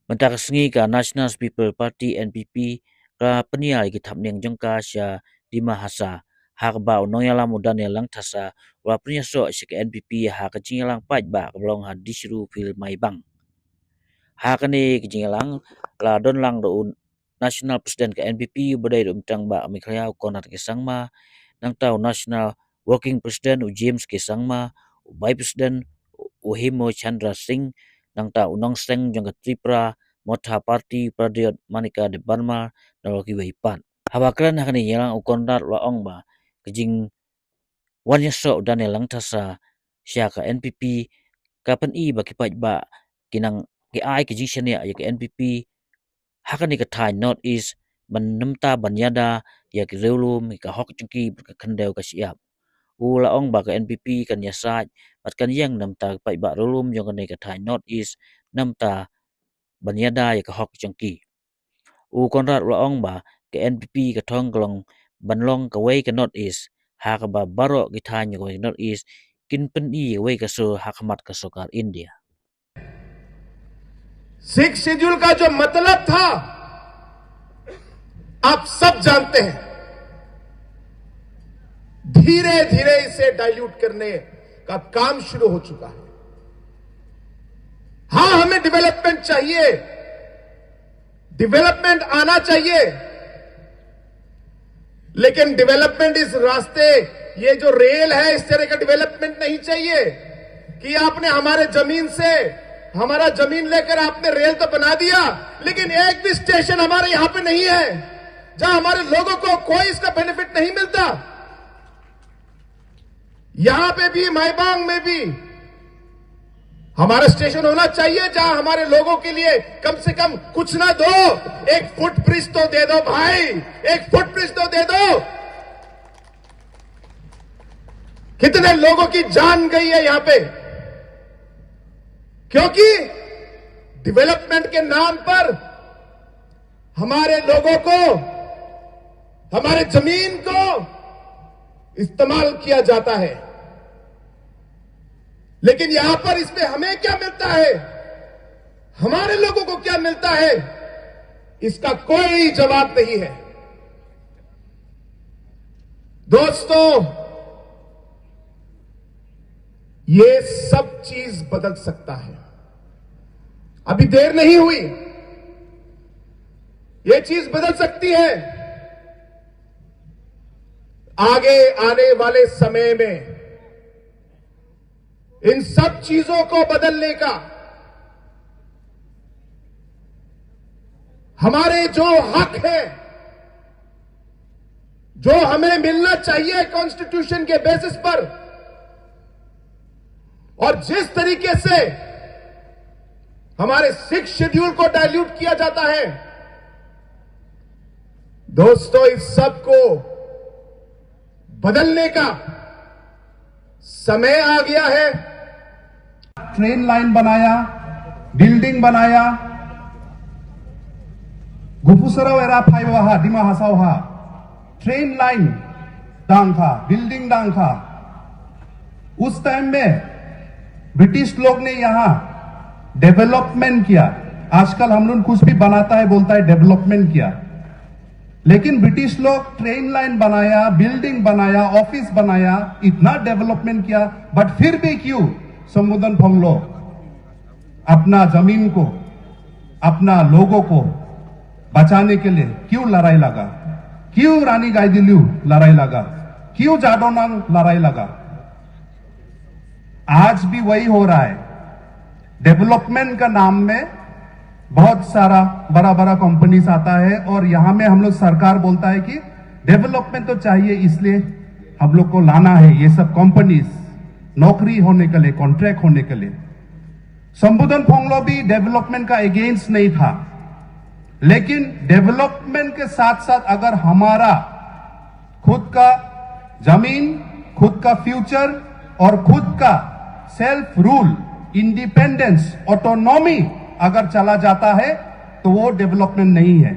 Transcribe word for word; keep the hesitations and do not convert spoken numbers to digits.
Mynta ka sngi ka National People Party, N P P, ka pynïar ïa ki thapniang jong ka sha Dima Hasao, ha kaba u nongïalam u Daniel Langthasa u la pynïasoh sha ka N P P ha ka jingïalang paidbah kaba long ha Dishru Field, Maibang. Ha kane ka jingïalang la don lang da u National President ka N P P uba dei ruh mynta Bah Meghalaya u Conrad K Sangma, nangta u National Working President u James K Sangma, u Vice President u Hemo Chandra Singh, nangta u nongseng jong ka Tripura Motha Party Pradyot Manika Debbarma, na kiwei pat. Haba kren ha kane ka jingïalang u Conrad u la ong ba ka jing wan ïasoh u Daniel Langthasa sha ka N P P ka pyni ba ki paidbah ki nang ki ai ka jingshaniah ïa ka N P P ha kane ka thaiñ North East ban namta ban ïada ïa ki riewlum, ïa ka hok jong ki bad ka khyndew ka shyiap. U la ong ba ka N P P kan ïasaid bad kan ïeng namta ki paidbah riewlum jong kane ka thaiñ North East namta ban ïada ïa ka hok jong ki. U Conrad u la ong ba ka N P P ka thong ka long ban long kawei ka North East, ha kaba baroh ki thaiñ kawei ka North East kin pyni kawei ka sur ha khmat ka sorkar India. सिक्स शेड्यूल का जो मतलब था, आप सब जानते हैं। धीरे धीरे इसे डाइल्यूट करने का काम शुरू हो चुका है। हाँ, हमें डेवलपमेंट चाहिए, डेवलपमेंट आना चाहिए, लेकिन डेवलपमेंट इस रास्ते, ये जो रेल है, इस तरह का डेवलपमेंट नहीं चाहिए कि आपने हमारे जमीन से, हमारा जमीन लेकर आपने रेल तो बना दिया, लेकिन एक भी स्टेशन हमारे यहाँ पे नहीं है जहां हमारे लोगों को कोई इसका बेनिफिट नहीं मिलता। यहां पे भी, माईबांग में भी हमारा स्टेशन होना चाहिए, जहां हमारे लोगों के लिए कम से कम कुछ ना दो, एक फुटब्रिज तो दे दो भाई, एक फुटब्रिज तो दे दो। कितने लोगों की जान गई है यहां पे, क्योंकि डेवलपमेंट के नाम पर हमारे लोगों को, हमारे जमीन को इस्तेमाल किया जाता है, लेकिन यहां पर इसमें हमें क्या मिलता है, हमारे लोगों को क्या मिलता है, इसका कोई जवाब नहीं है। दोस्तों, ये सब चीज बदल सकता है। अभी देर नहीं हुई, ये चीज बदल सकती है। आगे आने वाले समय में इन सब चीजों को बदलने का, हमारे जो हक है, जो हमें मिलना चाहिए कॉन्स्टिट्यूशन के बेसिस पर, और जिस तरीके से हमारे सिक्स शेड्यूल को डाइल्यूट किया जाता है, दोस्तों, इस सब को बदलने का समय आ गया है। ट्रेन लाइन बनाया, बिल्डिंग बनाया, गुफुसराव एरा फाइव हा, डिमा हासाव हा, ट्रेन लाइन डांग था, बिल्डिंग डांग था। उस टाइम में ब्रिटिश लोग ने यहाँ डेवलपमेंट किया। आजकल हम लोग कुछ भी बनाता है, बोलता है डेवलपमेंट किया, लेकिन ब्रिटिश लोग ट्रेन लाइन बनाया, बिल्डिंग बनाया, ऑफिस बनाया, इतना डेवलपमेंट किया, बट फिर भी क्यों संबोधन फोंगलो अपना जमीन को, अपना लोगों को बचाने के लिए क्यों लड़ाई लगा? क्यों रानी गाइदिन्लिउ लड़ाई लगा? क्यों जादोनांग लड़ाई लगा? आज भी वही हो रहा है। डेवलपमेंट का नाम में बहुत सारा बड़ा बड़ा कंपनीज आता है और यहाँ में हम लोग, सरकार बोलता है कि डेवलपमेंट तो चाहिए, इसलिए हम लोग को लाना है ये सब कंपनीज, नौकरी होने के लिए, कॉन्ट्रैक्ट होने के लिए। संबोधन फोंगलो भी डेवलपमेंट का अगेंस्ट नहीं था, लेकिन डेवलपमेंट के साथ साथ अगर हमारा खुद का जमीन, खुद का फ्यूचर और खुद का सेल्फ रूल, इंडिपेंडेंस, ऑटोनॉमी अगर चला जाता है तो वो डेवलपमेंट नहीं है।